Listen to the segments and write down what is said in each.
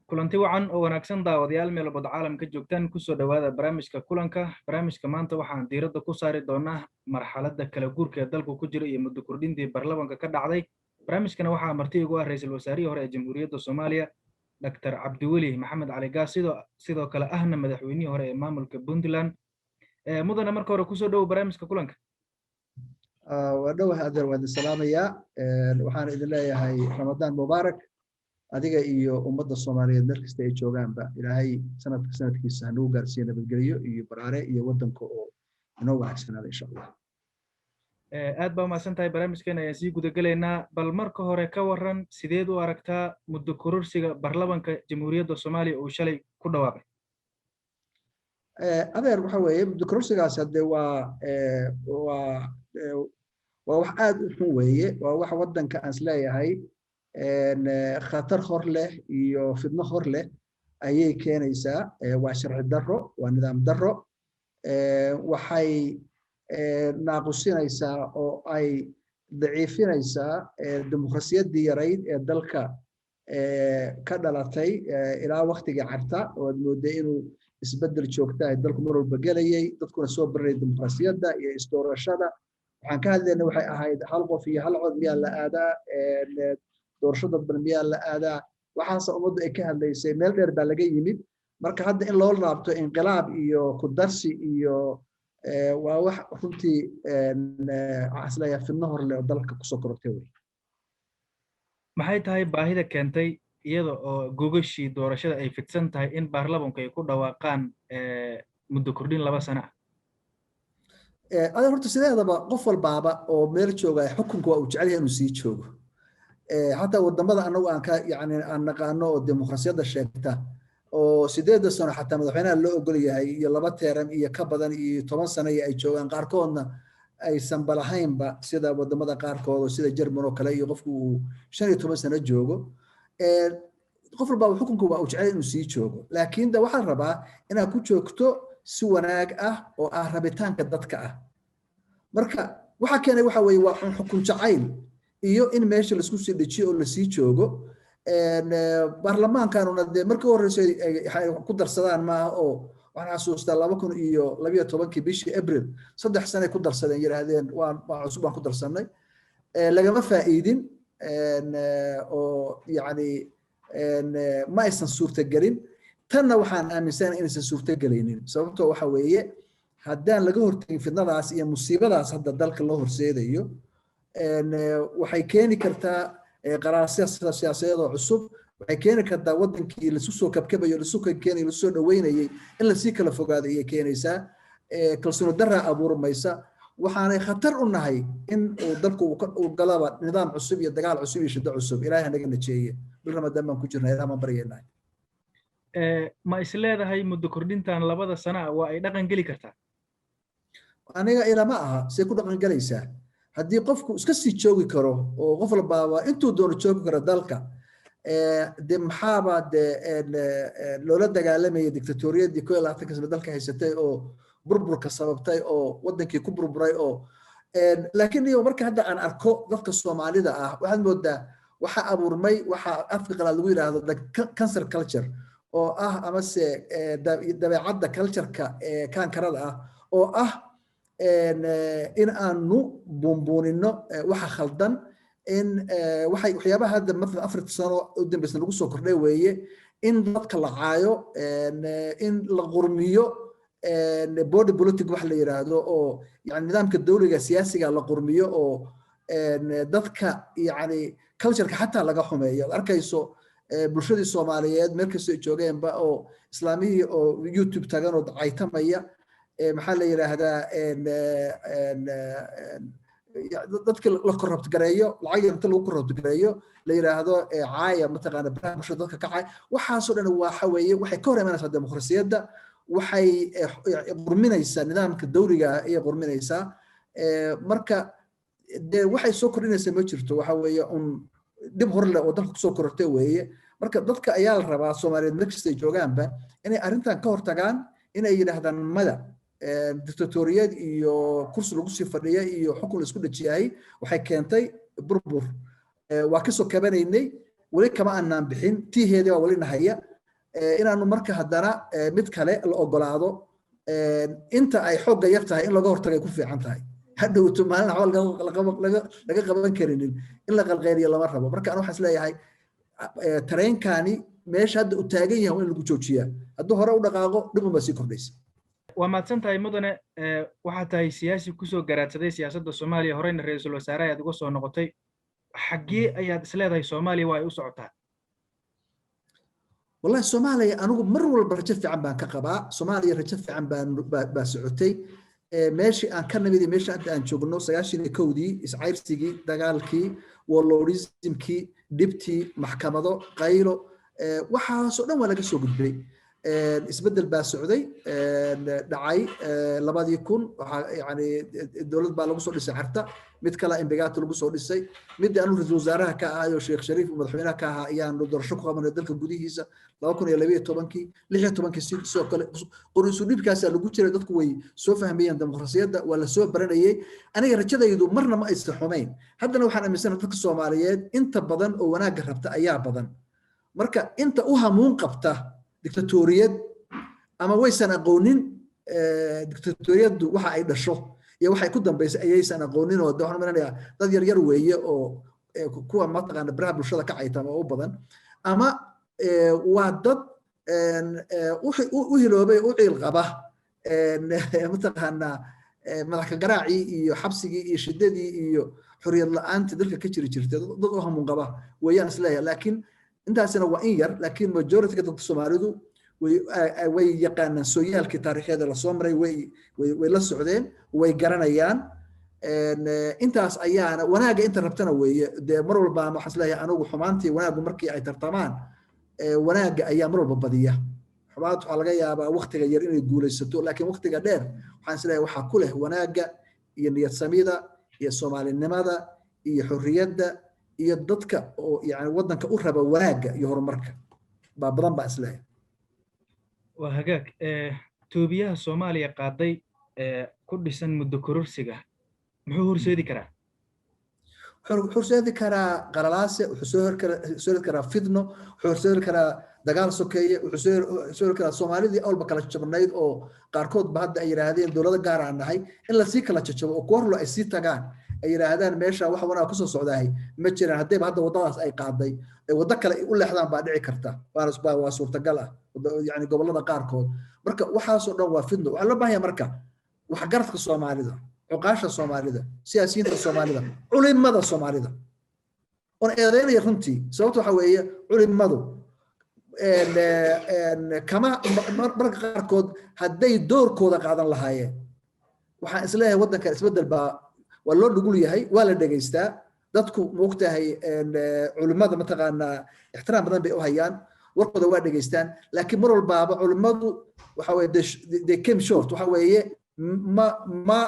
Kulanti wacan oo wanaagsan, daawadayaal meel walbad caalamka joogtaan, kusoo dhowaada barnaamijka kulanka. Barnaamijka maanta waxaan diiradda ku saari doonaa marxaladda kala guurka ee dalku ku jira iyo muddo kordhintii baarlamanka ka dhacday. Barnaamijkana waxaa marti igu ah ra-iisul wasaarihii hore ee Jamhuuriyadda Soomaaliya, Doctor Cabdiweli Maxamed Cali Gaas, sidoo kale ahna madaxweynihii hore ee maamulka Puntland. Mudane, marka hore kusoo dhowow barnaamijka kulanka. Waa dhowahay, adeer, waa idin salaamayaa. Waxaan idin leeyahay Ramadaan mubaarak, adiga iyo ummadda Soomaaliyeed meel kasta ay joogaanba. Ilaahay sanadka sanadkiisa hanagu gaarsiiya nabadgelyo iyo baraare iyo waddanka oo inoo wanaagsanaada, insha Allah. Aad baa umahadsan tahay. Barnaamijkeena ayaan sii gudagelaynaa. Bal marka hore ka waran, sideed u aragtaa muddo kororsiga baarlamanka Jamhuuriyadda Soomaaliya uu shalay ku dhawaaqay? Adeer, waxa weeye muddo kororsigaas hadde waa wax aad u xun weeye. Waa wax waddanka aan isleeyahay khatar hor leh iyo fidno hor leh ayay keenaysaa. Waa sharci darro, waa nidaam darro. Waxay naaqusinaysaa oo ay daciifinaysaa dimuqrasiyaddii yarayd ee dalka ka dhalatay ilaa waktigii Carta, oo aad moodday inuu isbeddel joogta ay dalku mar walba gelayay, dadkuna soo baranayay dimuqrasiyadda iyo isdoorashada. Waxaan ka hadlayna waxay ahayd hal qof iyo hal cod miyaa la aadaa, doorasho dadban miyaa la aadaa? Waxaase ummaddu ay ka hadlaysay. Meel dheer baa laga yimid. Marka hadda in loo laabto inqilaab iyo ku darsi iyo waa wax runtii waxaan isleeyahay fidno hor leh oo dalka kusoo korortay wey. Maxay tahay baahida keentay, iyada oo gogashii doorashada ay fidsan tahay, in baarlamanku ay ku dhawaaqaan muddo kordhin 2 sano ah? Adeer, horta sideedaba qof walbaaba oo meel jooga xukunka waa uu jecel yahay inuu sii joogo. Xataa wadamada anagu aan ka yani aan naqaano oo dimuqrasiyadda sheegta oo 8-da sano xataa madaxweynaha loo ogol yahay iyo 2 term iyo ka badan iyo 10 sano iyo ay joogaan, qaarkoodna aysan balahaynba, sida wadamada qaarkood oo sida German oo kale iyo qofku uu 15 sano joogo. Qof walba xukunka waa uu jecel inuu sii joogo, laakiin de waxaa la rabaa inaad ku joogto si wanaag ah oo ah rabitaanka dadka ah. Marka waxa keenay waxa weeye waa xukun jacayl iyo in meesha laisku sii dejiyo oo lasii joogo. Baarlamaankanuna dee markii horreysay ay ku darsadaan maaha, oo waxaan xasuustaa 2012-kii bishii Abril 3 sanay ku darsadeen, yidhaahdeen waan cusub baan ku darsanay. Lagama faa'iidin oo yacni ma aysan suurtagelin. Tanna waxaan aaminsanahay inaysan suurtagelaynin, sababtoo waxa weeye haddaan laga hortagin fidnadaas iyo musiibadaas hadda dalka loo horseedayo, waxay keeni kartaa qaraarsiya siyaasadeed oo cusub. Waxay keeni kartaa wadankii lasu soo kabkabayo, lasu keenayo, lasu soo dhaweynayay in lasii kala fogaado ayay keenaysaa. Kalsooni daraa abuurmaysa. Waxaanay khatar u nahay in uu dalku uu galaba nidaam cusub iyo dagaal cusub iyo shiddo cusub. Ilaahay hanaga najeeye. Bil Ramadaan baan ku jirnaa, Ilaah baan baryaynaa. Ma is leedahay muddo kordhintan 2-da sana waa ay dhaqan geli kartaa? Aniga ilama aha. See ku dhaqan gelaysaa haddii qofku iska sii joogi karo oo qof walbaaba intuu doono joogi karo dalka? De maxaaba de loola dagaalamayay dictatoriyadii 21-ka sano dalka haysatay oo burburka sababtay oo wadankii ku burburay? Oo laakiin iyo marka hadda aan arko dadka Soomaalida ah, waxaad moodaa waxa abuurmay waxa afka qalaad lagu yidhaahdo the cancer culture, oo ah amase dabeecadda cultureka ee kaankarada ah, oo ah in aanu buunbuunino waxa khaldan. In waxay waxyaabaha hadda mathalan 4-ta sano u dambeysa lagu soo kordhay weeye in dadka la caayo, in la qurmiyo, body politic wax la yiraahdo, oo yani nidaamka dowliga siyaasiga la qurmiyo, oo dadka yani cultureka xataa laga xumeeyo. Ad arkayso bulshadii Soomaaliyeed meel kastoo ay joogeenba oo islaamihii oo YouTube tagan oo caytamaya, maxaa la yidhaahdaa, dadka la corrupt gareeyo, lacag yar inta lagu corrupt gareeyo la yidhaahdo caaya, mataqaana, baraha bulshada dadka kacay. Waxaasoo dhan waxa weeye waxay ka hor imanaysaa dimuqrasiyadda, waxay qurminaysaa nidaamka dowliga ah ayay qurminaysaa. Marka dee waxay soo kordhinaysaa ma jirto. Waxa weeye un dhib hor leh oo dalka kusoo korortay weeye. Marka dadka ayaa la rabaa Soomaaliyeed meel kasta ay joogaanba inay arrintan ka hortagaan, inay yidhaahdaan mada. Dictatoriyad iyo kursi lagu sii fadhiya iyo xukun la isku dhajiyahay waxay keentay burbur. Waa kasoo kabanaynay, weli kama aanaan bixin, tiiheedii baa weli nahaya. Inaanu marka haddana mid kale la ogolaado inta ay xoogga yar tahay in laga hortagay ku fiican tahay. Hadhowto maalin waxba laga qaban karinin in la qalqeyliyo lama rabo. Marka an waxaan isleeyahay, tareenkani meesha hadda uu taagan yahay waa in lagu joojiyaa. Hadduu hore u dhaqaaqo, dhib unbaa sii kordhaysa. Waa mahadsan tahay, mudane. Waxaa tahay siyaasi kusoo garaadsaday siyaasadda Soomaaliya, horeyna ra-iisul wasaare ayaad uga soo noqotay. Xaggee ayaad isleedahay Soomaaliya waa ay u socotaa? Wallahi, Soomaaliya anigu mar walba rajo fiican baan ka qabaa. Soomaaliya rajo fiican baan baa socotay. Meeshii aan ka nimid iyo meeshii hadda aan joogno, 91-dii, iscayrsigii, dagaalkii, warlordismkii, dhibtii, maxkamado, qaylo, waxaasoo dhan waa laga soo gudbay. Isbeddel baa socday, dhacay 2000. Waxaa yani dowlad baa lagu soo dhisay Carta, mid kale Imbagaati lagu soo dhisay. Midii anu ra-iisul wasaaraha ka ahayo, Sheekh Shariif uu madaxweynaha ka ahaa, ayaanu doorasho ku qabanay dalka gudihiisa 2012-kii, 16-kii. Sidoo kale qori isu dhiibkaasaa lagu jiray. Dadku way soo fahmayeen dimuqrasiyadda, waa la soo baranayay. Aniga rajadaydu marna ma aysan xumayn. Haddana waxaan aaminsanahay dadka Soomaaliyeed inta badan oo wanaagga rabta ayaa badan. Marka inta u hamuun qabta dictatoriyad, ama waysan aqoonin dictatoriyaddu waxa ay dhasho iyo waxay ku dambaysay ayaysan aqoonin, oo waxaan maleynayaa dad yar yar weeye oo kuwa mataqaana baraha bulshada ka caytama oo u badan, ama waa dad u hiloobay, u ciil qaba mataqaanaa madax ka garaacii iyo xabsigii iyo shiddadii iyo xorriyad la'aantii dalka ka jiri jirtay. Dad u hamuun qaba weeyaan isleeyahay, laakiin intaasina waa in yar. Laakiin majority-ga dadka Soomaalidu way yaqaanaan sooyaalkii taariikheeda lasoo maray, way la socdeen, way garanayaan. Intaas ayaana wanaagga inta rabtana weeye. Dee mar walba waxaan isleeyahay anigu, xumaantii wanaaggu markii ay tartamaan, wanaagga ayaa mar walba badiya. Xumaanta waxaa laga yaabaa waktiga yar inay guulaysato, laakiin waktiga dheer waxaan isleeyahay waxaa ku leh wanaagga iyo niyad samida iyo Soomaalinimada iyo xorriyadda iyo dadka oo yani waddanka u raba wanaagga iyo horumarka baa badan baa isleeyahay. Waa hagaag. Toobiyaha Soomaaliya qaaday ku dhisan muddo kororsiga muxuu horseedi karaa? Wuxuu horseedi karaa qalalaase, wuxuu soo hori karaa fidno, wuxuu horseedi karaa dagaal sokeeye, wuxuu soo hori karaa Soomaalidii awalba kala jabnayd oo qaarkoodba hadda ay yidhaahdeen dowlado gaar aan nahay, in lasii kala jajabo oo kuwa horlo ay sii tagaan, ay yidhaahdaan meesha wax wanaag kusoo socdaahay ma jiraan. Haddayba hadda waddadaas ay qaaday, ay waddo kale u leexdaan baa dhici karta, waa suurtagal ah yani gobollada qaarkood. Marka waxaasoo dhan waa fidno. Waxaa loo baahan yahay marka waxgaradka Soomaalida, cuqaasha Soomaalida, siyaasiyiinta Soomaalida, culimada Soomaalida oon eedeynaya runtii. Sababta waxa weeye, culimadu kama mararka qaarkood hadday doorkooda qaadan lahaayeen, waxaan isleeyahay waddankan isbeddel baa waa loo dhugul yahay, waa la dhegaystaa dadku. Moogtahay, culimada mataqaanaa ixtiraam badan bay u hayaan, warkooda waa dhegaystaan. Laakiin mar walbaaba culimadu waxa weye they came short. Waxa weeye ma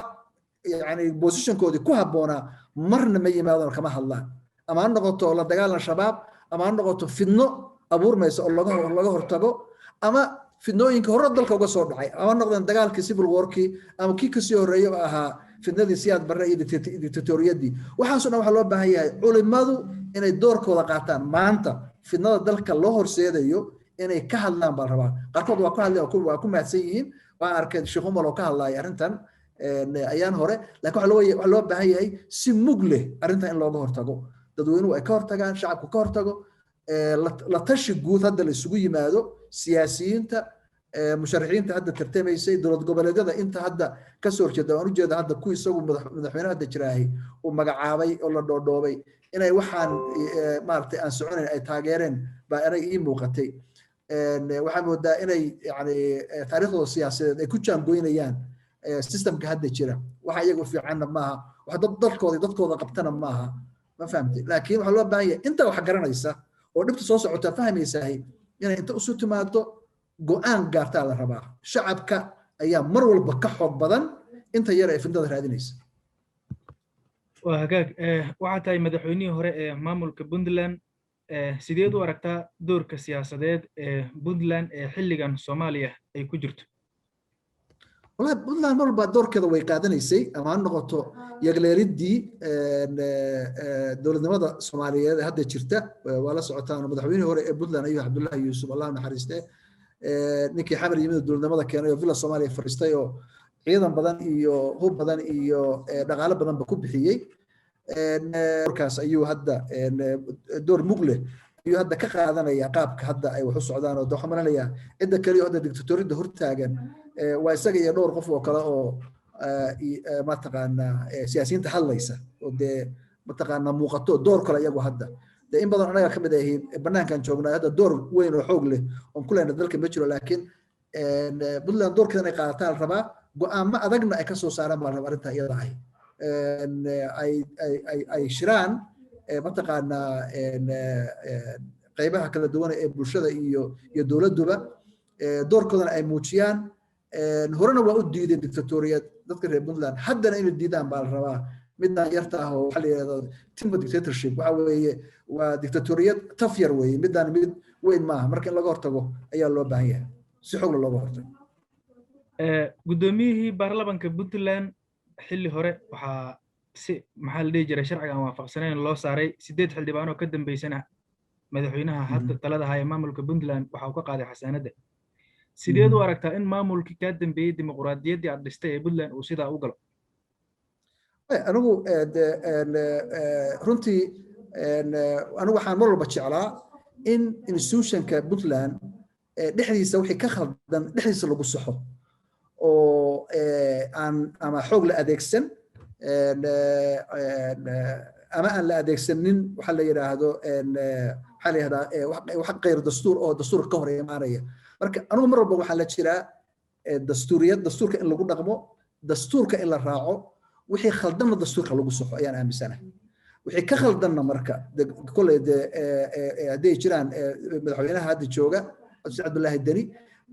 yani positionkoodii ku habboonaa marna ma yimaadaan, kama hadlaan, ama ha noqoto la dagaalan Shabaab, ama ha noqoto fidno abuurmaysa oo laga hortago, ama fidnooyinka hore dalka uga soo dhacay, ama noqdeen dagaalkii civil warkii, ama kii kasii horreeyay oo ahaa fidnadii Siyaad Barre iyo dictatoriyadii. Waxaasoo dhan waxaa loo baahan yahay culimadu inay doorkooda qaataan. Maanta fidnada dalka loo horseedayo inay ka hadlaan baa la rabaa. Qaarkood waa ku hadlay, waa ku mahadsan yihiin. Waan arkay Sheekh Umar oo ka hadlaaya arrintan ayaan hore. Laakiin waxaa loo baahan yahay si mug leh arrintan in looga hortago, dadweynuhu ay ka hortagaan, shacabku ka hortago, la tashi guud hadda la isugu yimaado, siyaasiyiinta, musharaxiinta hadda tartamaysay, dowlad goboleedyada inta hadda kasoo horjeeda. Waan ujeeda hadda ku isagu madaxweyne hadda jiraahay uu magacaabay oo la dhoodhoobay inay waxaan maaragtay aan soconayn ay taageereen baa anaga ii muuqatay. Waxaa moodaa inay yani taariikhdooda siyaasadeed ay ku jaangoynayaan systemka hadda jira. Waxa iyaga u fiicanna maaha, wax dad dalkooda dadkooda qabtana maaha, ma fahamtay? Laakiin waxaa loo baahan yahay inta wax garanaysa oo dhibta soo socota fahmaysahay inay inta isu timaado go'aan gaartaa la rabaa. Shacabka ayaa mar walba ka xoog badan inta yar ee fidnada raadinaysa. Waa hagaag. Waxaa tahay madaxweynihii hore ee maamulka Puntland. Sideed u aragtaa doorka siyaasadeed ee Puntland ee xilligan Soomaaliya ay ku jirto? Wallahi, Puntland mar walba doorkeeda way qaadanaysay, ama ha noqoto yagleelidii dowladnimada Soomaaliyeed ee hadda jirta. Waa la socotaan, madaxweynihii hore ee Puntland ayuu Cabdullahi Yuusuf, Allah naxariiste. Ninkii Xamar yimid, dowladnimada keenay oo Villa Soomaaliya fadhiistay oo ciidan badan iyo hub badan iyo dhaqaale badanba ku bixiyey, doorkaas ayuu hadda, door mug leh ayuu hadda ka qaadanaya qaabka hadda ay wax u socdaan. Oo waxaan malanayaa cidda kaliya hadda dictatoriyadda hortaagan waa isaga iyo dhowr qof oo kale oo, mataqaanaa, siyaasiyiinta hadlaysa oo dee, mataqaanaa, muuqato door kale. Iyagu hadda dee in badan anaga kamid ahiin banaankan joognaa, hadda door weyn oo xoog leh oon ku lehna dalka ma jiro, laakiin Puntland doorkeeda inay qaadataa la rabaa, go'aamo adagna ay kasoo saaraan baa la rabaa. Arrintaa iyada ahi ay shiraan, mataqaanaa, qaybaha kala duwan ee bulshada iyo dowladduba, doorkoodana ay muujiyaan. Horena waa u diideen dictatoriyad dadka reer Puntland, haddana inay diidaan baa la rabaa midaan yarta ah oo waxaa la yidhahdaa timid dictatorship. Waxa weeye waa dictatoriyad taf yar weeye midaan, mid weyn maaha. Marka in laga hortago ayaa loo baahan yahay, si xogla looga hortago. Guddoomiyihii baarlamanka Puntland xilli hore waxaa si, maxaa la dhihi jiray, sharciga aan waafaqsanayn loo saaray. Sideed xildhibaanoo ka dambeysana madaxweynaha hadda talada haya maamulka Puntland waxa uu ka qaaday xasaanadda. Sideed u aragtaa in maamulkii kaa dambeeyey, dimuqraadiyaddii aad dhistay ee Puntland, uu sidaa u galo? Anigu runtii anigu waxaan mar walba jeclaa in institutionka Puntland dhexdiisa wixii ka khaldan dhexdiisa lagu saxo oo aan ama xoog la adeegsan ama aan la adeegsanin waxa la yidhaahdo, maxaa la yidhahdaa, wax qayr dastuur oo dastuurka ka hor imaanaya. Marka anigu mar walba waxaa la jiraa dastuuriyad, dastuurka in lagu dhaqmo, dastuurka in la raaco, wixii khaldanna dastuurka lagu saxo ayaan aaminsanahay. Wixii ka khaldanna marka kolley dee hadday jiraan, madaxweynaha hadda jooga, Cabdi Cabdullaahi Deni,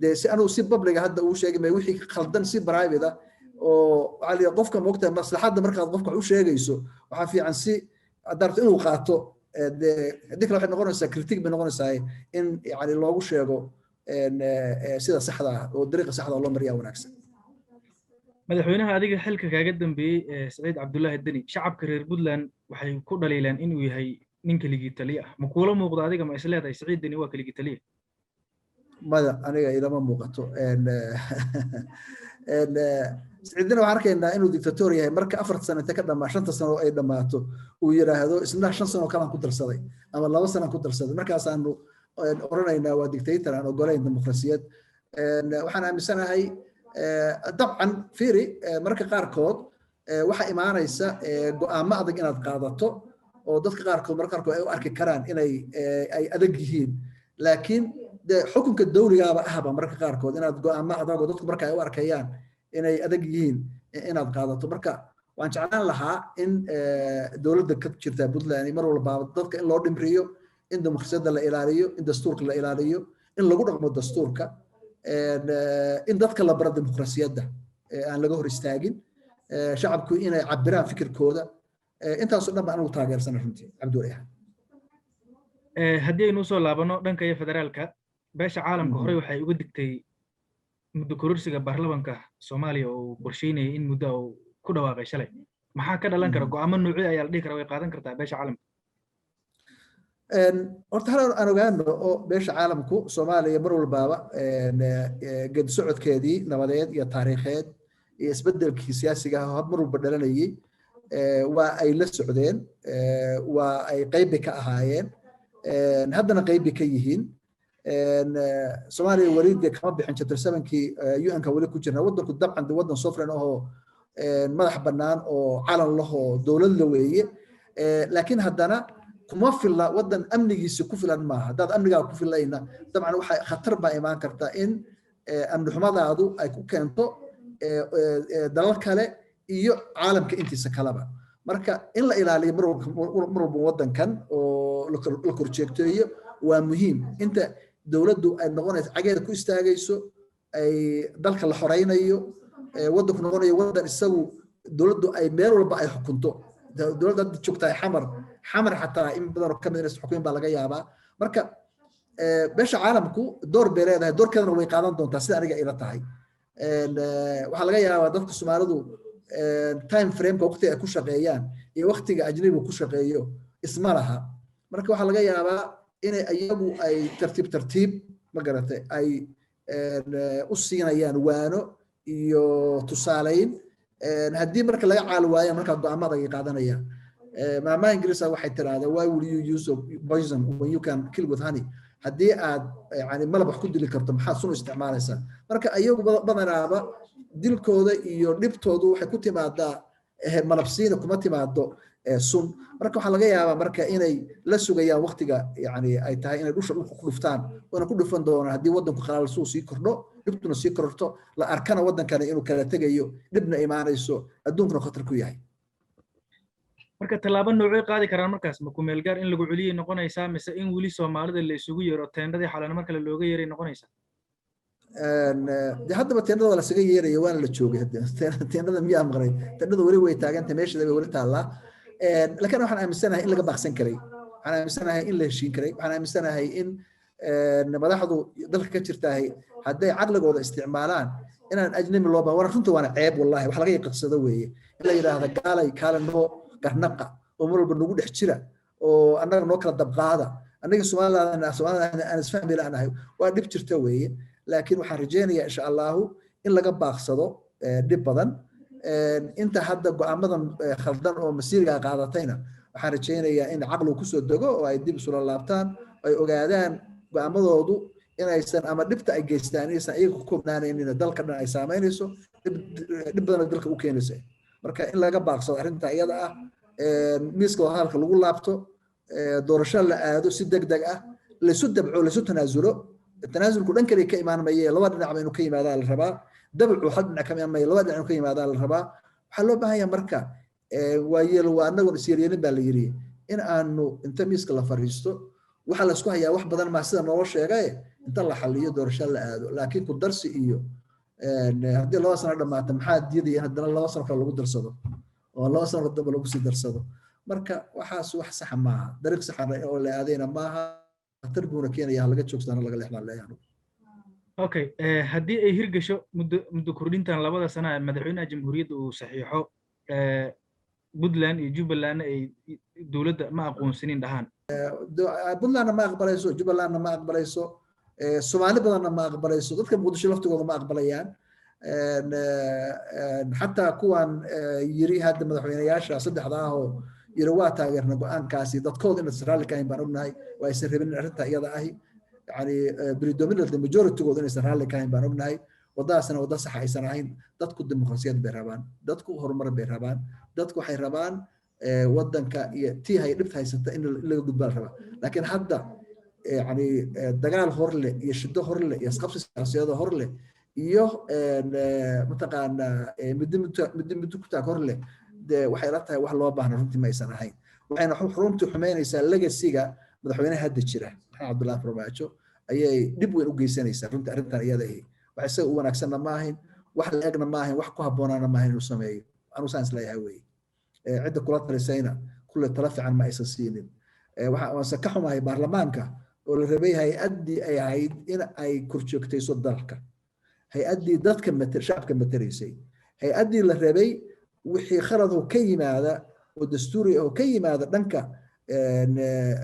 dee si anugu si public ah hadda uu sheegay may, wixii khaldan si private ah oo waxaa la yidhaha qofka moogtahay maslaxadda. Markaad qofka wax u sheegayso, waxaa fiican si haddaad rabto inuu qaato, dee haddii kale waxay noqonaysaa critique bay noqonaysaa, in yani loogu sheego sida saxda ah oo dariiqa saxda loo mariyaa wanaagsan. Madaxweynaha adiga xilka kaaga dambeeyey ee Saciid Cabdullaahi Deni, shacabka reer Puntland waxay ku dhaliileen inuu yahay nin keligii taliye ah. Ma kuula muuqdo adiga? Ma is leedahay Saciid Deni waa keligii taliye? Maya, aniga ilama muuqato. Saciid Deni waxaan arkaynaa inuu dictator yahay. Marka 4ta sano inta ka dhamaa, 5ta sano ay dhammaato, uu yidhaahdo isna 5 sano kalaan ku darsaday ama 2 sanaan ku darsaday, markaasaanu oranaynaa waa dictator aan ogolayn dimuqrasiyad. Waxaan aaminsanahay, dabcan fiiri, marka qaarkood waxaa imaanaysa go'aamo adag inaad qaadato oo dadka qaarkood marka qaarkood ay u arki karaan inay ay adag yihiin, laakiin de xukunka dawligaaba ahba marka qaarkood inaad go'aamo adag oo dadku marka ay u arkayaan inay adag yihiin inaad qaadato. Marka waan jeclaan lahaa in dowladda ka jirta Puntland mar walbaaba dadka in loo dhimriyo, in dimuqrasiyadda la ilaaliyo, in dastuurka la ilaaliyo, in lagu dhaqmo dastuurka, in dadka la baro dimuqrasiyadda, aan laga hor istaagin shacabku inay cabiraan fikirkooda. Intaasoo dhan ba anigu taageersana runtii, Cabdiweli. Haddii aynu usoo laabano dhanka iyo federaalka, beesha caalamka horey waxay uga digtay muddo kororsiga baarlamanka Soomaaliya oo uu qorsheynayay in muddo uu ku dhawaaqay shalay. Maxaa ka dhalan kara? Go'aamo noocyo ayaa la dhihi karaa way qaadan kartaa beesha caalamka? Horta hal aan ogaano oo beesha caalamku Soomaaliya mar walbaaba geedi socodkeedii nabadeed iyo taariikheed iyo isbeddelkii siyaasiga ah mar walba dhalanayay waa ay la socdeen, waa ay qayb bay ka ahaayeen, haddana qayb bay ka yihiin. Soomaaliya weli dee kama bixin chapter sevenkii UN-ka, weli ku jirna. Waddanku dabcan de waddan sovereign ahoo madax bannaan oo calan lahoo dowlad la weeye, laakiin haddana kuma filla, waddan amnigiisa ku filan maaha. Haddaad amnigaa ku filayna, dabcan waxa khatar baa imaan karta in amni xumadaadu ay ku keento dalal kale iyo caalamka intiisa kaleba. Marka in la ilaaliyo mar walba waddankan oo la korjeegteeyo waa muhiim inta dowladdu ay noqonayso cageeda ku istaagayso, ay dalka la xoreynayo, waddanku noqonayo waddan isagu dowladdu ay meel walba ay xukunto. Dowladda hadda joogtahay Xamar, Xamar xataa in badan oo kamid inaysan xukumin baa laga yaabaa. Marka beesha caalamku door bay leedahay, doorkeedana way qaadan doontaa sida aniga ila tahay. Waxaa laga yaabaa dadka Soomaalidu time frameka, waqtiga ay ku shaqeeyaan iyo waqtiga ajnabigu ku shaqeeyo isma laha. Marka waxaa laga yaabaa inay iyagu ay tartiib tartiib, ma garatay, ay U siinayaan waano iyo tusaalayn. Haddii marka laga caali waayo, markaa go'aamada ay qaadanayaan. Maamaha Ingiriisa waxay tiraahdaa, "Why will you use poison when you can kill with honey?" Haddii aad yani malab wax ku dili karto, maxaad sun u isticmaalaysaa? Marka iyagu badanaaba dilkooda iyo dhibtoodu waxay ku timaadaa malabsiina, kuma timaado sun. Marka waxaa laga yaabaa marka inay la sugayaan waqtiga yani ay tahay inay dhusha dhulka ku dhuftaan, waana ku dhufan doonaan haddii waddanku qalaalsuu sii kordho, dhibtuna sii kororto, la arkana waddankani inuu kala tegayo, dhibna imaanayso, adduunkuna khatar ku yahay. Marka tallaabo noocay qaadi karaan markaas? Ma kumeel gaar in lagu celiyay noqonaysaa, mise in weli Soomaalida la isugu yeero, teendhadii Xalana mar kale looga yeeray noqonaysaa? De haddaba teendhada waa lasaga yeeraya, waana la joogay. Teendhada miyaa maqnay? Teendhada weli way taagantay, meesheeda bay weli taallaa. Laakiin waxaan aaminsanahay in laga baaqsan karay, waxaan aaminsanahay in la heshiin karay, waxaan aaminsanahay in madaxdu dalka ka jirtaahay hadday caqligooda isticmaalaan inaan ajnabi loo baahan. Runta waana ceeb, wallahi, wax laga yaqadsado weeye in la yidhaahdo gaalay kaale noo garnaqa oo mar walba nagu dhex jira oo annaga noo kala dabqaada, annaga Somaliland Somaliland aan isfahmi la'nahay. Waa dhib jirta weeye. Laakiin waxaan rajaynayaa, insha Allahu, in laga baaqsado dhib badan. Inta hadda go'aamadan khaldan oo masiiriga qaadatayna, waxaan rajaynayaa in caqligu kusoo dego oo ay dib isula laabtaan, ay ogaadaan go'aamadoodu inaysan ama dhibta ay geystaan inaysan iyaga ku koobnaanaynin, dalka dhan ay saameynayso, dhib badan dalka u keenaysa. Marka in laga baaqsado arrinta iyada ah, miiska wadahadalka lagu laabto, doorasho la aado si deg deg ah, laysu dabco, laysu tanaasulo. Tanaasulku dhan kale ka imaan maye, laba dhinacba inuu ka yimaadaa la rabaa. Dabcu hal dhinac ka imaan maye, laba dhinac inuu ka yimaadaa la rabaa. Waxaa loo baahan yahay marka, waayeel waa annagoon isyeelyeelin baa la yidhi, in aanu inta miiska la fariisto, waxaa laysku hayaa wax badan maa sida noola sheegaye, inta la xaliyo doorasho la aado. Laakiin ku darsi iyo haddii 2 sano dhammaata, maxaa diidaya in haddana 2 sano kale lagu darsado oo 2 sano dambe lagu sii darsado? Marka waxaas wax saxa maaha, dariiq saxa oo la aadayna maaha, khatar buuna keenaya. Laga joogsaana, laga leexdaan leeyahay. Okay, haddii ay hirgasho muddo kordhintan 2da sana ee madaxweynaha jamhuuriyadda uu saxiixo, Puntland iyo Jubbalandna ay dowladda ma aqoonsanin dhahaan? Puntlandna ma aqbalayso, Jubbalandna ma aqbalayso, Soomaali badanna ma aqbalayso, dadka Muqdisho laftigooda ma aqbalayaan. Xataa kuwan yiri hadda madaxweyneyaasha saddexda ah oo yiri waa taageerna go'aankaasi, dadkooda inaysan raalli ka ahayn baan ognahay. Waa aysan rabin arrinta iyada ahi, yani predominantly majoritygooda inaysan raalli ka ahayn baan ognahay. Waddadaasna wadda sax aysan ahayn. Dadku dimuqraasiyad bay rabaan, dadku horumar bay rabaan, dadku waxay rabaan waddanka iyo tii hay dhibta haysata in laga gudbaa la rabaa. Laakiin hadda yani dagaal hor leh iyo shiddo hor leh iyo isqabsi siyaasadeed hor leh iyo mataqaanaa muddo muddo muddo ku taag hor leh, dee waxay la tahay wax loo baahna runtii ma aysan ahayn. Waxayna runtii xumeynaysaa legacyga madaxweynaha hadda jira, Maxamed Cabdullaahi Farmaajo, ayay dhib weyn u geysanaysaa runtii arrintan iyada ahi. Wax isaga u wanaagsanna ma ahayn, wax la egna ma ahayn, wax ku habboonaana ma ahayn inuu sameeyo. Anuu saan isleeyahay weeye. Cidda kula talisayna kulle tala fiican ma aysan siinin. Waanse ka xumahay baarlamaanka oo la rabay hay-addii ay ahayd in ay korjoogtayso dalka, hay-addii dadka shacabka matalaysay, hay-addii la rabay wixii khalad oo ka yimaada oo dastuuri oo ka yimaada dhanka,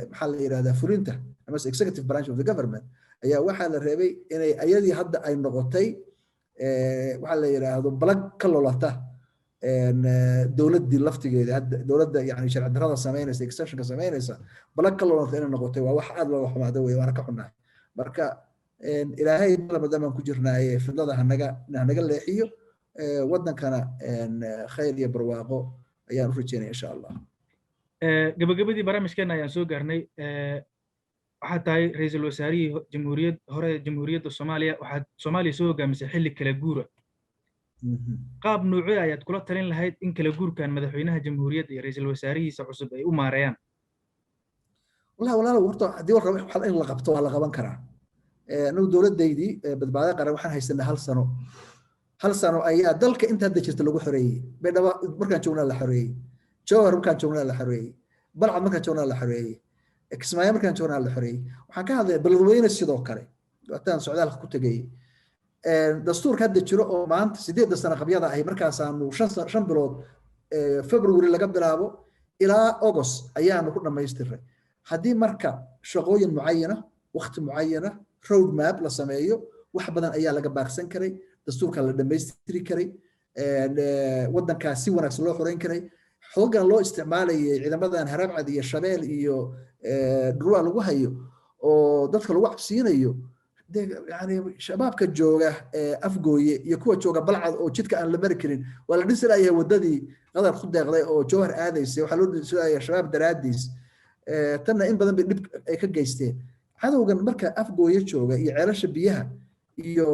maxaa la yidhahdaa, fulinta ama executive branch of the government, ayaa waxaa la rabay inay ayadii hadda ay noqotay waxaa la yidhaahdo balag ka lolata dowladdii laftigeeda. Hadda dowladda yani sharci darrada samaynaysa, extensionka samaynaysa, balag ka lolata inay noqotay waa wax aad looga xumaado wey, waana ka xunnahay. Marka Ilaahay maadamaan ku jirnaaye, fidlada hanaga leexiyo, waddankana khayr iyo barwaaqo ayaan u rajeynaya, insha Allah. Gabagabadii barnaamijkeena ayaan soo gaarnay. Waxaad tahay ra-iisul wasaarihii jamhuuriyad hore jamhuuriyadda Soomaaliya. Waxaad Soomaaliya soo hogaamisay xilli kala guura. Qaab noocee ayaad kula talin lahayd in kala guurkan madaxweynaha jamhuuriyadda iyo ra-iisul wasaarihiisa cusub ay u maareeyaan? Wallahi walaalow, horta haddii war rabo in la qabto, waa la qaban karaa. Anigu dowladdaydii Badbaado Qaran waxaan haysanay hal sano. Hal sano ayaa dalka inta hadda jirta lagu xoreeyey. Baydhabo markaan joognaa la xoreeyey, Jowhar markaan joognaa la xoreeyey, Balcad markaan joognaa la xoreeyey, Kismaayo markaan joognaa la xoreeyey. Waxaan ka hadlaya Beledweyne sidoo kale, waataan socdaalka ku tegayey. Dastuurka hadda jiro oo maanta 8da sano qabyada ahi, markaasaanu 5 bilood, February laga bilaabo ilaa August, ayaanu ku dhammaystiray. Haddii marka shaqooyin mucayana, waqti mucayana, road map la sameeyo. Wax badan ayaa laga baaqsan karay, dastuurka la dhammaystiri karay, waddankaas si wanaagsan loo xoreyn karay. Xooggan loo isticmaalayay ciidamadan Harabcad iyo Shabeel iyo Dhurwaa lagu hayo oo dadka lagu cabsiinayo, yani shabaabka jooga Afgooye iyo kuwa jooga Balcad oo jidka aan la mari karin, waa la dhisi layahay waddadii Qadar ku deeqday oo Jowhar aadaysay. Waxaa loo dhisi layahay Shabaab daraadiis. Tanna in badan bay dhib ay ka geysteen cadowgan. Marka Afgooye jooga iyo Ceelasha Biyaha iyo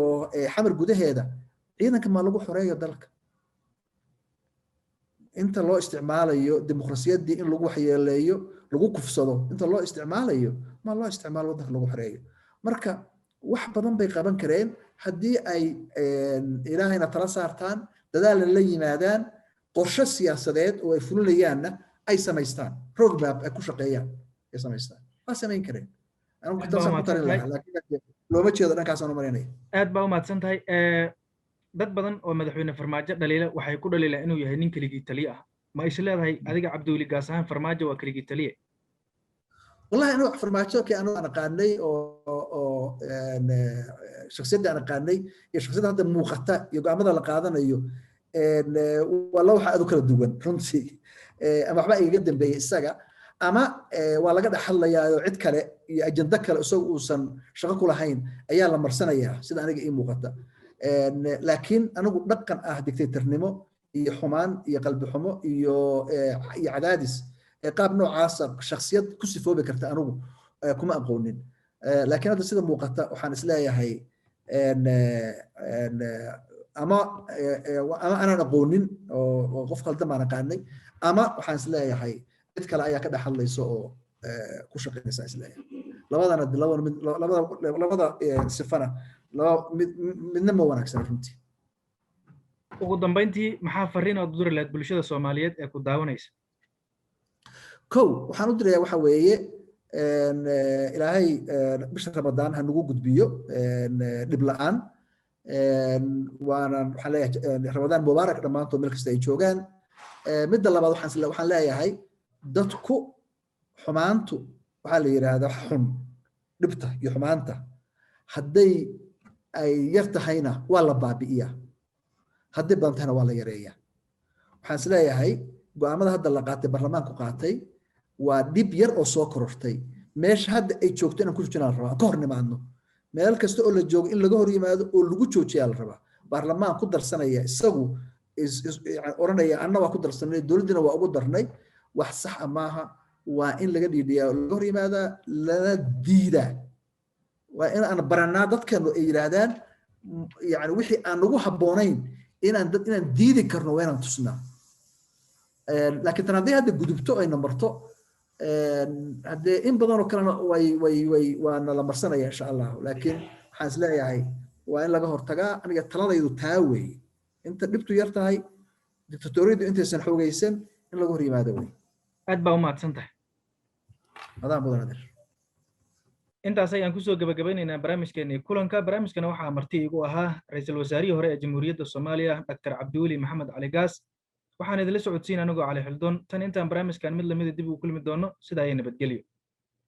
Xamar gudaheeda, ciidanka maa lagu xoreeyo dalka inta loo isticmaalayo dimuqrasiyaddii in lagu waxyeeleeyo, lagu kufsado, inta loo isticmaalayo ma loo isticmaalo waddanka lagu xoreeyo? Marka wax badan bay qaban kareen haddii ay Ilaahayna tala saartaan, dadaalna la yimaadaan, qorshe siyaasadeed oo ay fulinayaanna ay samaystaan, roadmap ay ku shaqeeyaan ay samaystaan, waa samayn kareen. Anigu taasaan ku talin lahaa, laakiin looma jeedo dhankaasaan u marinaya. Aad baa u mahadsan tahay. Dad badan oo madaxweyne Farmaajo dhaliila waxay ku dhaliilaan inuu yahay nin keligii taliye ah. Ma is leedahay adiga, Cabdiweli Gaas ahaan, Farmaajo waa keligii taliye? Wallahi anigu Farmaajo kii anigu aan aqaanay oo shakhsiyadda aan aqaanay iyo shakhsiyadda hadda muuqata iyo go'aamada la qaadanayo waa la waxa aad u kala duwan runtii. Ama waxba igaga dambeeyey isaga, ama waa laga dhex hadlayaa oo cid kale iyo ajando kale isagu uusan shaqo ku lahayn ayaa la marsanayaa, sida aniga ii muuqata. Laakiin anigu dhaqan ah dictatornimo iyo xumaan iyo qalbi xumo iyo cadaadis qaab noocaasa shakhsiyad ku sifoobi karta anigu kuma aqoonin. Laakiin hadda sida muuqata waxaan isleeyahay ama anaan aqoonin oo qof khaldan baan aqaanay, ama waxaan isleeyahay cid kale ayaa ka dhex hadlaysa oo ku shaqaynaysa isleeyahay. Labadana labada mid, labada sifana laba mid midna ma wanaagsan runtii. Ugu dambeyntii, maxaa fariin ood u diri lahayd bulshada Soomaaliyeed ee ku daawanaysa? Kow, waxaan u dirayaa waxa weeye, Ilaahay bisha Ramadaan ha nagu gudbiyo dhib la'aan. Waanan waxaan leeyahay Ramadaan mubaarak dhammaantood meel kasta ay joogaan. Midda labaad, waxaan leeyahay dadku xumaantu waxaa la yidhaahdaa xun, dhibta iyo xumaanta hadday ay yar tahayna waa la baabi'iyaa, hadday badan tahayna waa la yareeyaa. Waxaan is leeyahay go'aamada hadda la qaatay, baarlamaanku qaatay, waa dhib yar oo soo korortay. Meesha hadda ay joogto inaan ku joojinaa la rabaa, ka hor nimaadno. Meel kasta oo la joogo in laga hor yimaado oo lagu joojiyaa la rabaa. Baarlamaan ku darsanaya, isagu oranaya anna waa ku darsanay, dowladdina waa ugu darnay, wax sax a maaha. Waa in laga dhiidhiyaa, laga hor yimaadaa, lana diidaa. Waa in aan baranaa dadkeenu ay yidhaahdaan, yani wixii aan nagu habboonayn inaan dad inaan diidi karno waa inaan tusnaa. Laakiin tan hadday hadda gudubto ayna marto, haddee in badan oo kalena way waana la marsanaya insha Allahu. Laakiin waxaan is leeyahay waa in laga hortagaa. Aniga taladaydu taa weeye: inta dhibtu yar tahay, dictatoriyadu intaysan xoogaysan, in laga hor yimaado wey. Aad baa u mahadsan tahay. Adaa mudan, adeer. Intaas ayaan kusoo gabagabeynaynaa barnaamijkeenii kulanka. Barnaamijkana waxaa marti igu ahaa ra-iisul wasaarihii hore ee Jamhuuriyadda Soomaaliya, Dr. Cabdiweli Maxamed Cali Gaas. Waxaan idinla socodsiin anigoo Cali Xildon. Tan intaan barnaamijkan mid lamida dib ugu kulmi doono, sidaa iyo nabadgelyo.